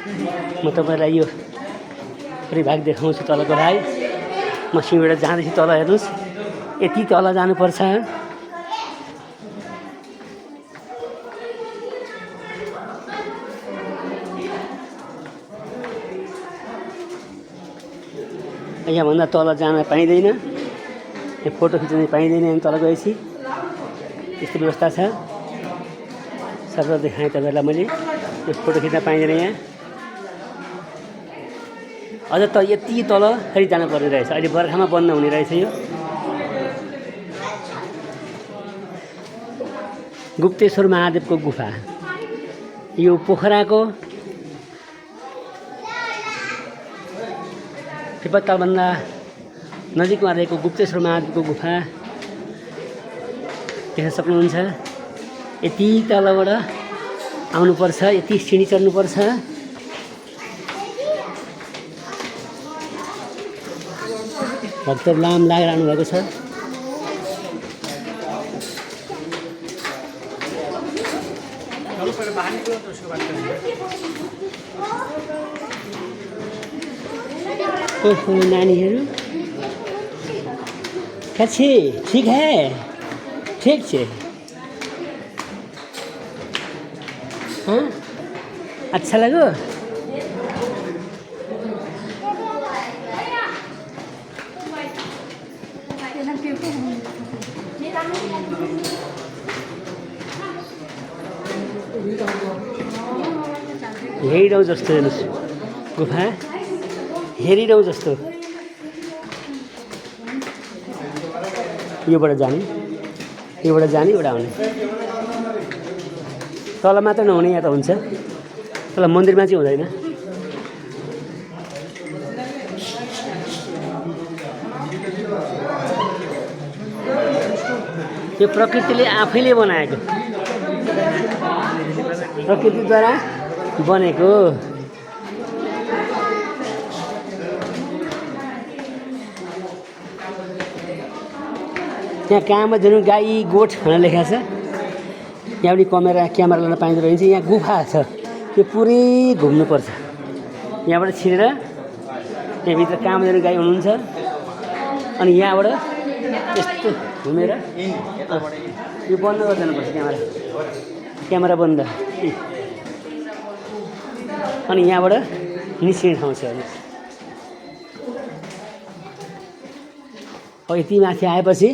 म तपाईँलाई यो परिभाग देखाउँछु तलको भाग। म सिँहबाट जाँदैछु तल, हेर्नुहोस् यति तल जानुपर्छ। यहाँभन्दा तल जान पाइँदैन, यहाँ फोटो खिच्न पाइँदैन। यहाँ तल गएपछि यस्तो व्यवस्था छ। सबै देखाएँ तपाईँहरूलाई मैले। यो फोटो खिच्न पाइँदैन यहाँ। अझ त यति तल फेरि जानुपर्ने रहेछ। अहिले बर्खामा बन्द हुने रहेछ यो। गुप्तेश्वर महादेवको गुफा यो पोखराको तिब्बतभन्दा नजिकमा रहेको गुप्तेश्वर महादेवको गुफा देख्न सक्नुहुन्छ। यति तलबाट आउनुपर्छ, यति सिँढी चढ्नुपर्छ। भक्तहरू लाम लागेर आउनुभएको छ। ओहो नानीहरू, कैसे ठीक है? ठीक है। हाँ, अच्छा लगो? हेरिरहँ जस्तो हेर्नुहोस्, गुफा हेरिरहँ जस्तो। योबाट जाने, योबाट जाने, एउटा आउने। तल मात्र नहुने, यहाँ त हुन्छ। तल मन्दिरमा चाहिँ हुँदैन। यो प्रकृतिले आफैले बनाएको, प्रकृतिद्वारा बनेको। यहाँ कहाँमा जुन गाई गोठ भनेर लेखेको छ। यहाँ पनि क्यामेरा लान पाइँदो रहेछ। यहाँ गुफा छ, यो पुरै घुम्नुपर्छ। यहाँबाट छिरेर यहाँभित्र कहाँमा जुन गाई हुनुहुन्छ, अनि यहाँबाट यस्तो घुमेर यो बन्द गरिदिनुपर्छ। क्यामेरा बन्द। अनि यहाँबाट निस्किने ठाउँ छ। अब यति माथि आएपछि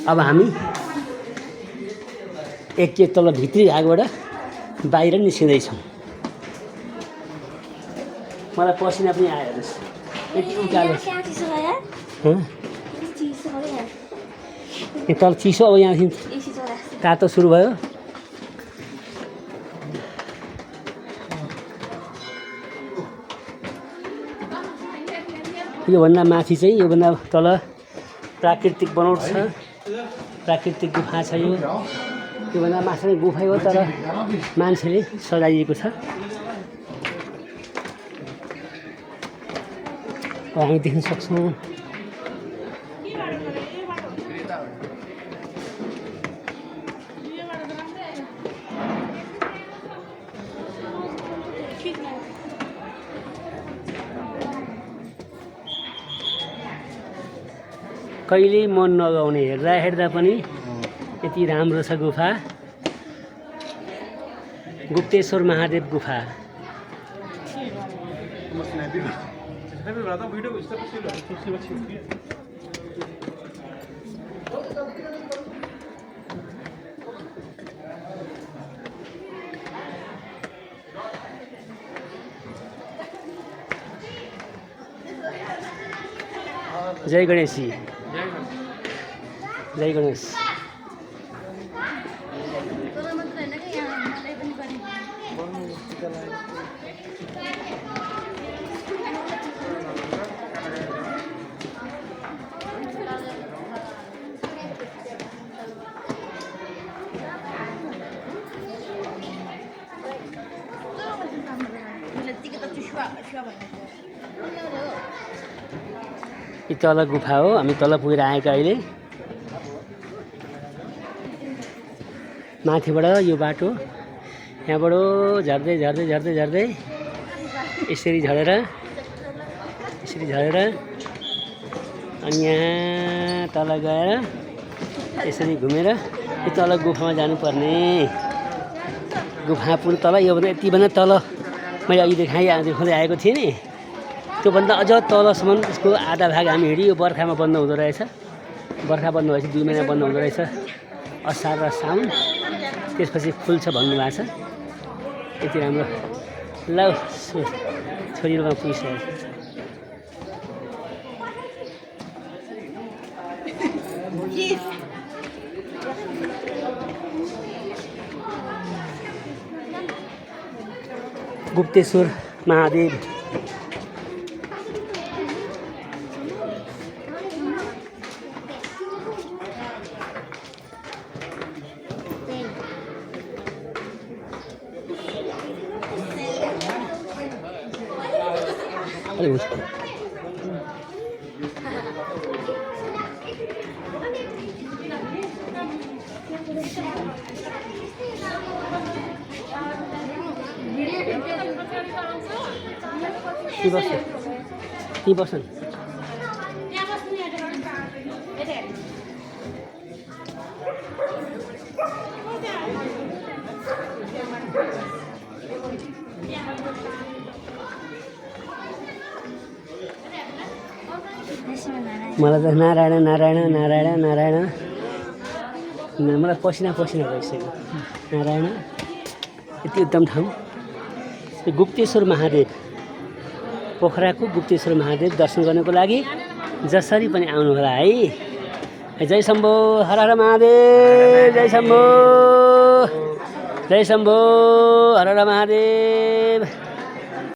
अब हामी एक तल भित्री भागबाट बाहिर निस्किँदैछौँ। मलाई पसिना पनि आयो। यति उकालो तल चिसो। अब यहाँदेखि तातो सुरु भयो। योभन्दा माथि चाहिँ, योभन्दा तल प्राकृतिक बनोट छ, प्राकृतिक गुफा छ। योभन्दा माथि नै गुफा हो, तर मान्छेले सजाइएको छ। हामी देख्न सक्छौँ। कहिले मन नगाउने, हेर्दा पनि यति राम्रो छ गुफा। गुप्तेश्वर महादेव गुफा। जय गणेश जी, जय गणेश। यो तल गुफा हो। हामी तल पुगेर आएका अहिले। माथिबाट यो बाटो यहाँबाट झर्दै झर्दै झर्दै झर्दै यसरी झरेर अनि यहाँ तल गएर यसरी घुमेर यो तल गुफामा जानुपर्ने। गुफा पुल तल योभन्दा यतिभन्दा तल मैले अघि देखाउँदै आएको थिएँ नि, त्योभन्दा अझ तलसम्म त्यसको आधा भाग हामी हिँड्यो। यो बर्खामा बन्द हुँदो रहेछ, बर्खा बन्द भएपछि 2 महिना बन्द हुँदो रहेछ, असार र साउन, त्यसपछि खुल्छ भन्नुभएको छ। यति राम्रो। ल छोरीहरूमा पुगिसकेको छ। गुप्तेश्वर महादेव ती बस्छन्। मलाई त नारायण नारायण नारायण नारायण मलाई पसिना भइसक्यो। नारायण यति उत्तम ठाउँ। गुप्तेश्वर महादेव, पोखराको गुप्तेश्वर महादेव दर्शन गर्नको लागि जसरी पनि आउनु होला है। जय शम्भो, हर हर महादेव, जय शम्भो, हर हर महादेव।